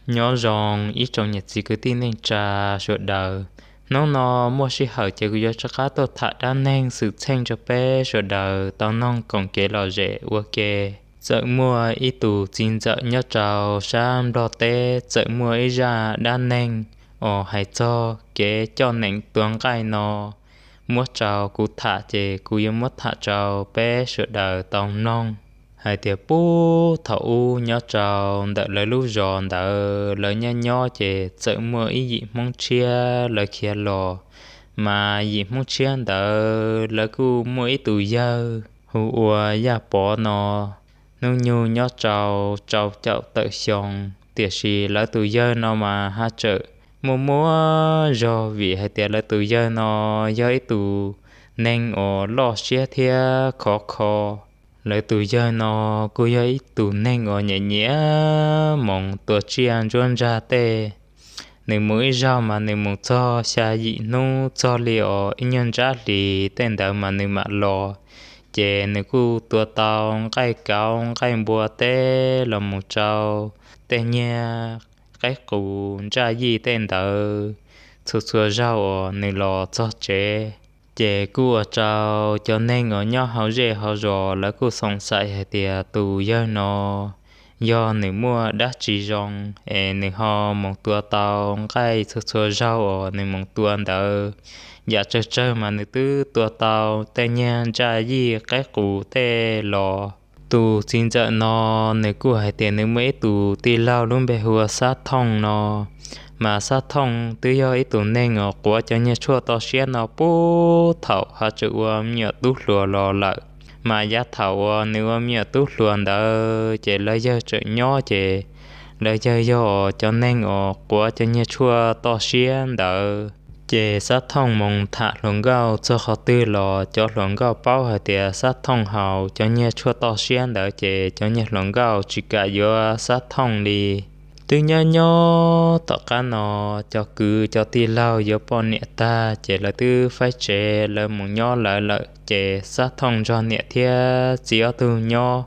Nyob zoo ib tsoom niam txiv kwv tij neej tsa sawv daws. Hnub no muaj sij hawm ces kuv yuav rov qab tuaj tham dab neeg xwm txheej rau peb sawv daws tau noog koom kev lom zem ua ke. Txawm muaj ib tus txiv ntxawm nyob rau sab Nplog teb, txawm muaj ib zaj dab neeg uas hais txog kev coj nees tua nqaij no muab rau kuv tham, ces kuv yuav muab tham rau peb sawv daws tau mloog hais tias puag thaum ub nyob rau ntawm lawv lub zos ntawd lawv nyob nyob ces txawm muaj ib yim Hmoob tshiab lawv khiav los, mas yim Hmoob tshiab ntawd lawv kuj muaj ib tus yawg hu ua Yaj Pov no, hnub nyoog nyob rau rau caum tawm xyoo, tiam sis lawv tus yawg no mas ha tsawm muaj muaj zog, vim hais tias lawv tus yawg no yog ib tus neeg uas loj siab thiab khov kho. Lawv tus yawg no kuj yog ib tus neeg uas nyiam nyiam moog tua tsiaj ntsuab ntsag tej. Nws mus ib zaug mas nws mus txog xya yim hnub txog li os ib nyuag ntsab hlis tej ntawd mas nws mam los. Ces nws kuj tua tau nqaij kauv nqaij npua tej los mus rau tej niag qaib qus ntsaj yij tej ntawd txhua txhua zaug uas nws los txog tsev. Ces kuj ua rau cov neeg uas nyob hauv zej hauv zos lawv kuj xoom xaiv hais tias tus yawg no yog nws muaj dab tsi zoo es nws ho mus tua tau nqaij txhua txhua zaug uas nws mus tua ntawd. Yam tsawg tsawg mas nws twb tua tau tej niag ntsaj yij qaib qus tej los. Tus txiv ntxawm no nws kuj hais tias nws muaj ib tus tij laug lub npe hu ua Xab Thooj no, mas Xab Thooj twb yog ib tus neeg uas quav cov niag tshuaj toj siab no puag thaum ha tsawm ua me nyuam tub hluas los lawm. Mas yav thaum uas nws ua me nyuam tub hluas ntawd ces lawv yawg tseem nyob ces lawv yawg yog cov neeg uas quav cov niag tshuaj toj siab ntawd. Ces Xab Thooj mus tham hluas nkauj txog qhov twg los cov hluas nkauj paub hais tias Xab Thooj haus cov niag tshuaj toj siab ntawd ces cov niag hluas nkauj tsis kam yuav Xab Thooj li. Twb nyob nyob tom qab no cov kwv cov tij laug yuav poj niam tag ces lawv twb faib tsev lawv mus nyob lawv lawm ces Xab Thooj nrog niam thiab txiv ob tug nyob.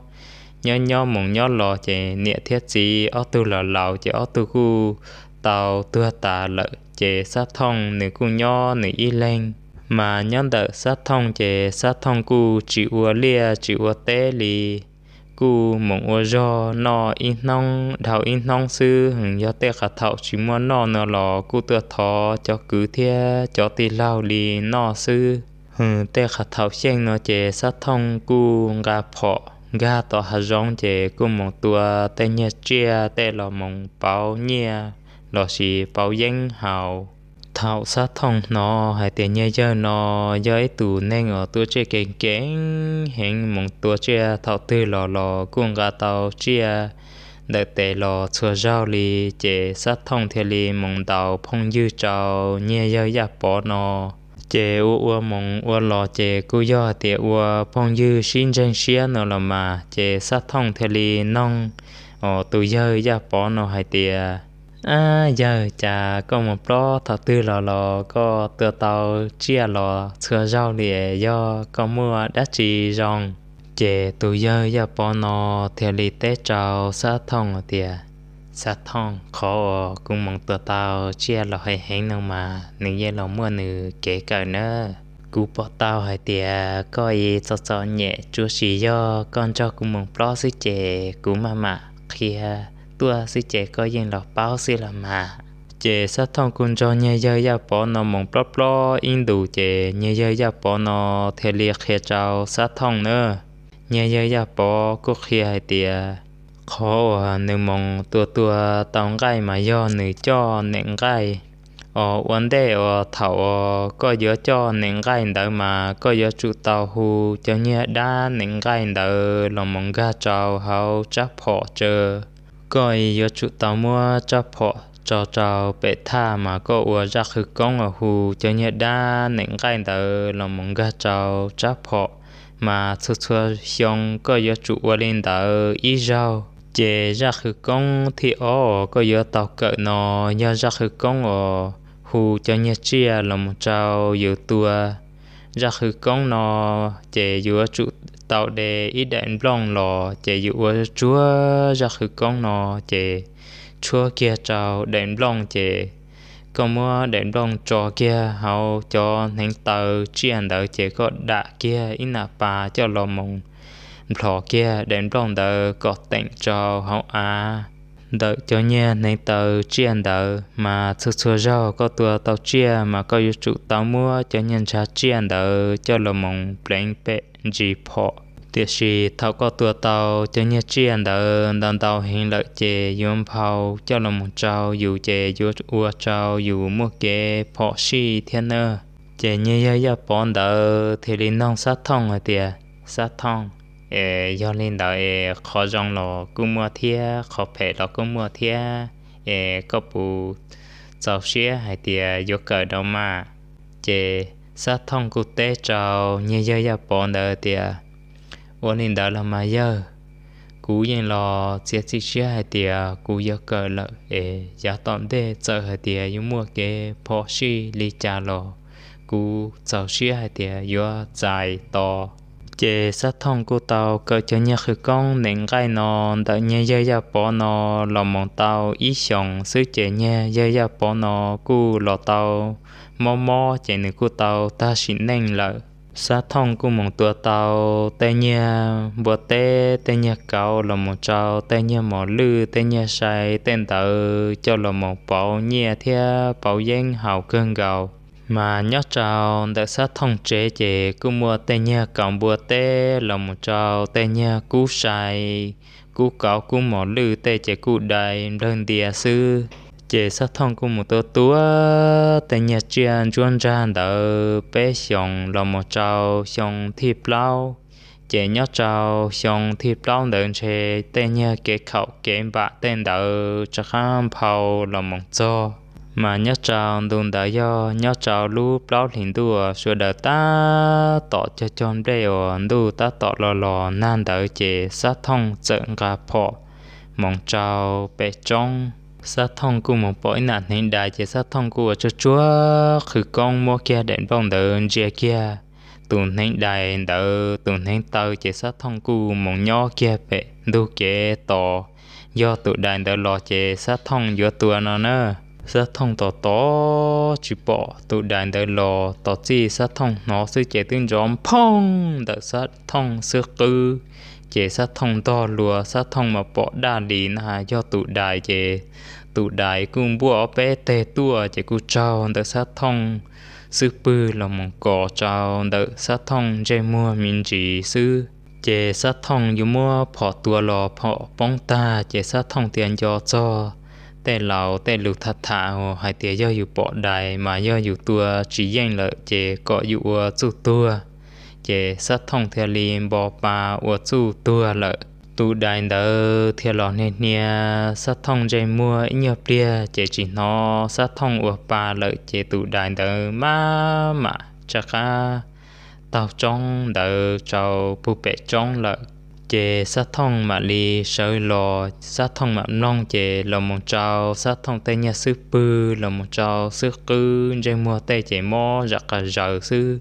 Nyob nyob mus nyob los ces niam thiab txiv ob tug los laus ces ob tug kuj tau tuag tas lawm ces Xab Thooj nws kuj nyob nws ib leeg. Mas nyob ntawm Xab Thooj ces Xab Thooj kuj tsis ua liaj tsis ua teb li, kuj mus ua zog noj ib hnub dhau ib hnub xwb. Yog tej qhov thaum tsis muaj noj no los kuj tuaj thov cov kwv thiab cov tij laug li noj xwb. Tej qhov thaum xyeej no ces Xab Thooj kuj nqa phom nkag tom hav zoov ces kuj mus tua tej niag tsiaj tej los mus pauv nyiaj lossis pauv yeeb haus. Thaum Xab Thooj hnov hais tias niag yawg no yog ib tus neeg uas tua tsiaj kev kev heev, mus tua tsiaj thaum twg los los kuj nqa tau tsiaj ntawm tes los txhua zaug li, ces Xab Thooj thiaj li mus ntaus phooj ywg rau niag yawg Yaj Pov no. Ces ua ua mus ua los ces kuj yog hais tias ua phooj ywg sib ntseeg siab no los mas, ces Xab Thooj thiaj li noog os tus yawg Yaj Pov no hais tias, Ab yawg, cas koj mus plob thaum twg los los koj tua tau tsiaj los txhua zaug li, yog koj muaj dab tsi zoo? Ces tus yawg Yaj Pov no thiaj li teb rau Xab Thooj hais tias, Xab Thooj, qhov uas kuv mus tua tau tsiaj los heev heev no mas nws yeej los muaj nws kev kawm na. Kuv pom tau hais tias koj ib txom txom nyem, tsuas yog koj nrog kuv mus plob xwb ces kuv maj mam qhia tuaj xwb ces koj yeej los paub xwb los mas. Ces Xab Thooj kuj nrog niag yawg Yaj Pov no mus plob plob ib ntus ces niag yawg Yaj Pov no thiaj li qhia rau Xab Thooj na. Niag yawg Yaj Pov kuj qhia hais tias qhov uas nws mus tua tua tau nqaij mas yog nws coj nees nqaij os. Ua ntej uas thaum uas koj yuav coj nees nqaij ntawd mas koj yuav tsum tau hu cov niag dab nees nqaij ntawd los mus nkag rau hauv rab phom tso. Koj yuav tsum tau muab rab phom tso rau pem thaj mas koj ua zaj qhwv koob uas hu cov niag dab nees nqaij ntawd los mus nkag rau rab phom, mas txhua txhua xyoo koj yuav tsum ua li ntawd ib zaug. Ces zaj qhwv koob thib ob uas koj yuav tau kawm no yog zaj qhwv koob uas hu cov niag tsiaj los mus rau yus tua. Zaj qhwv koob no ces yuav tsum tau de ib daim nplooj los ces yus ua tsuag zaj qhwv koob no ces tshuab kiag rau daim nplooj ces koj muab daim nplooj tso kiag hauv cov hneev taw tsiaj ntawd ces koj dam kiag ib nab pas coj los mus nplhos kiag daim nplooj ntawd kom teem rau hauv av ntawm cov niag hneev taw tsiaj ntawd. Mas txhua txhua zaug koj tua tau tsiaj mas koj yuav tsum tau muab cov niag ntshav tsiaj ntawd coj los mus pleev pem ntsis phom. Tiam sis thaum koj tua tau cov niag tsiaj ntawd ntau ntau heev lawm ces yuav nphau coj los mus rau yus ces yuav ua rau yus muaj kev phom sij thiab nawb. Ces niag yawg Yaj Pov ntawd thiaj li noog Xab Thooj hais tias, Xab Thooj, es yog li ntawd es qhov zoo los kuj muaj thiab, qhov phem los kuj muaj thiab, es koj puas txaus siab hais tias yuav kawm rau mas? Ces Xab Thooj kuj teb rau niag yawg Yaj Pov ntawd tias, Ua li ntawd los mas yawg, kuv yeej los txiav txim siab hais tias kuv yuav kawm lawm es yav tom ntej txawm hais tias yuav muaj kev phom sij li cas los kuv txaus siab hais tias yuav txais tos. Ces Xab Thooj kuj tau kawm cov niag qhwv koob nees nqaij no ntawm niag yawg Yaj Pov no los mus tau ib xyoos xwb ces niag yawg Yaj Pov no kuj los tau mob mob ces nws kuj tau tag sim neej lawm. Xab Thooj kuj mus tua tau tej niag npua teb, tej niag kauv los mus rau tej niag mos lwj, tej niag sai tej ntawd coj los mus pauv nyiaj thiab pauv yeeb haus kawg nkaus. Mas nyob rau ntawm Xab Thooj tsev ces kuj muaj tej niag kauv npua teb los mus rau tej niag kub sai, kub kauv kub mos lwj tej ces kuj dai nplawg ntia xwb. Ces Xab Thooj kuj mus tua tua tej niag tsiaj ntsuab ntsag ntawd peb xyoos los mus rau xyoo thib plaub. Ces nyob rau xyoo thib plaub ntawd ntshe tej niag kev khaum kev npam tej ntawd rov qab nphau los mus txog. Mas nyob rau ntu ntawd yog nyob rau lub plaub hlis ntuj uas sawv daws tab tom cog cog nplej uas ntuj tab tom los los nag ntawd ces Xab Thooj txawm nqa phom mus rau pem roob. Xab Thooj kuj mus pom ib nab hneev dais ces Xab Thooj kuj ua tsuag tsuag qhwv koob muab kiag daim nplooj ntawd ntsia kiag tus hneev dais ntawd tus hneev taw ces Xab Thooj kuj mus nyob kiag pem ntug kev tos. Yog tus dais ntawd los ces Xab Thooj yuav tua no na. Xab Thooj tos tos tsis pom tus dais ntawd los, tos txij Xab Thooj hnov xwb ces twb nrov nphooj ntawm Xab Thooj xub qwb. Ces Xab Thooj ntog lus, Xab Thooj mas pom daj li na yog tus dais ces tus dais kuj npuaj ob peb teg tuaj ces kuj tsaug ntawm Xab Thooj xub pwg los mus kos rau ntawm Xab Thooj ntsej muag me ntsis xwb. Ces Xab Thooj yuav muab phom tua los phom poob tag ces Xab Thooj thiaj nco txog tej laus tej lus tham tham hais tias yog yus pom dais mas yog yus tua tsis yeej lawm ces kom yus ua txuj tuag. Ces Xab Thooj thiaj li npo pa ua txuj tuag lawm. Tus dais ntawd thiaj los hnia hnia Xab Thooj ntsej muag ib nyuag pliag ces tsis hnov Xab Thooj ua pa lawm ces tus dais ntawd maj mam rov qab taug roob ntawd rau puag pem roob lawm. Ces Xab Thooj mam li sawv los, Xab Thooj mam mloog ces los mus rau Xab Thooj tej niag xub pwg los mus rau xub qwb ntsej muag tej ces mob zam qas zaws xwb.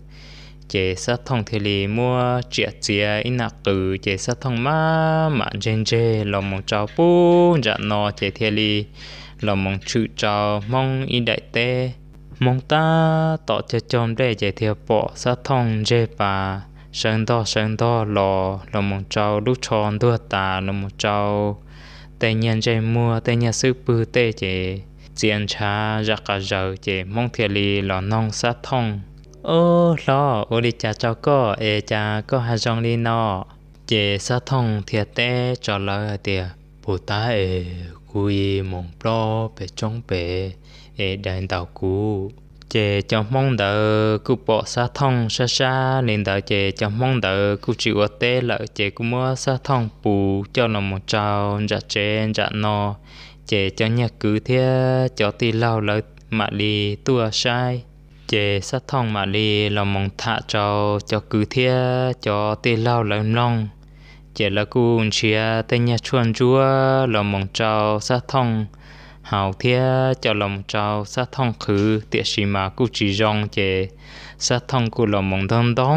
Ces Xab Thooj thiaj li muab riam txiav ib nab qws ces Xab Thooj maj mam ntseg ntseg los mus rau puag nram no ces thiaj li los mus tshwm rau Hmoob ib daim teb. Hmoob tab tom cog cog nplej ces thiaj pom Xab Thooj ntseg pas sawv ntog sawv ntog los, los mus rau lub tsho ntuag tas los mus rau tej niag ntsej muag tej niag xub pwg tej ces txias ntshav zam qas zaws ces Hmoob thiaj li los noog Xab Thooj, Ob hlob, ua li cas rau koj es cas koj ho zoo li no? Ces Xab Thooj thiaj teb rau lawv hais tias, Puag ta es kuv mus plob pem roob pem es dais ntaus kuv. Ces cov Hmoob ntawd kuj pom Xab Thooj sab sab li ntawd ces cov Hmoob ntawd kuj tsis ua teb lawm ces kuj muab Xab Thooj pus coj los mus rau nram tsev nram no. Ces cov niag kwv thiab cov tij laug lawv mam li tuaj saib. Ces Xab Thooj mam li los mus tham rau cov kwv thiab cov tij laug lawv mloog. Ces lawv kuj nrhiav tej niag tshuaj ntsuab los mus rau Xab Thooj haus thiab coj los mus rau Xab Thooj qhwv, tiam sis mas kuj tsis zoo. Ces Xab Thooj kuj los mus ntog ntog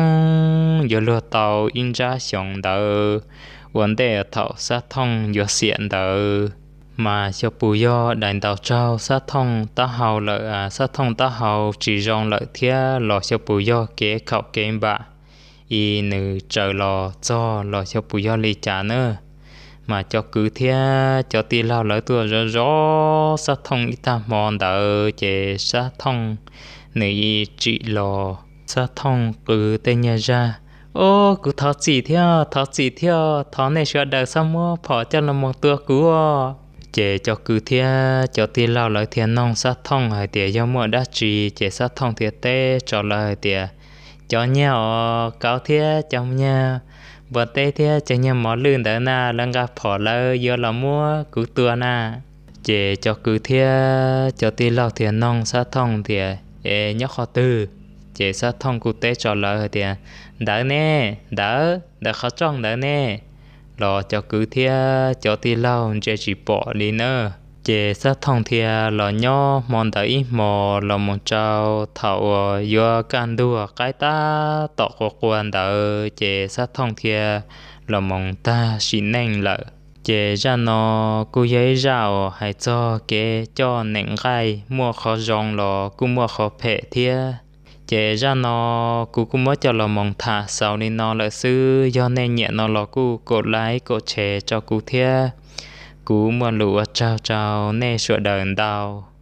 yuav luag tau ib nrab xyoos ntawd ua ntej thaum Xab Thooj yuav xiam ntawd. Mas xyov puas yog daim ntaus raug Xab Thooj taub hau lawm, Xab Thooj taub hau tsis zoo lawm thiab los xyov puas yog kev khaum kev npam es nws tsaws los txog los xyov puas yog li cas na. Mas cov kwv thiab cov tij laug lawv tuaj zov zov Xab Thooj ib tag hmo ntawd ces Xab Thooj nws tsim los, Xab Thooj qw tej nyuag zaj, Ob, kuv thov txim thiab, thov txim thiab, thov nej sawv daws txhob muab phom coj los mus tua kuv os. Ces cov kwv thiab cov tij laug lawv thiaj noog Xab Thooj hais tias yog muaj dab tsi, ces Xab Thooj thiaj teb rau lawv hais tias, Cov nyuag os, kauv thiab cov nyuag npua teb thiab cov nyuag mov lwj ntawd na, lawv nqa phom lawv yuav los muab kuv tua na. Ces cov kwv thiab cov tij laug thiaj noog Xab Thooj tias, Es nyob qhov twg? Ces Xab Thooj kuj teb rau lawv hais tias, Ntawd ne, ntawd ntawm qhov rooj ntawd ne. Los cov kwv thiab cov tij laug ntsia tsis pom li na. Ces Xab Thooj thiaj los nyob hmo ntawd ib hmos los mus rau thaum uas yuav kaj ntug qaib tab tom qua qua ntawd ces Xab Thooj thiaj los mus tag sim neej lawm. Ces zaj no kuj yog ib zaj uas hais txog kev coj neem nqaij, muaj qhov zoo los kuj muaj qhov phem thiab. Ces zaj no kuv kuj muab coj los mus tham xaus li no lawm xwb. Yog nej nyiam no los kuj kaum like kaum share rau kuv thiab. Kuv muaj lus ua tsaug rau nej sawv daws ntau.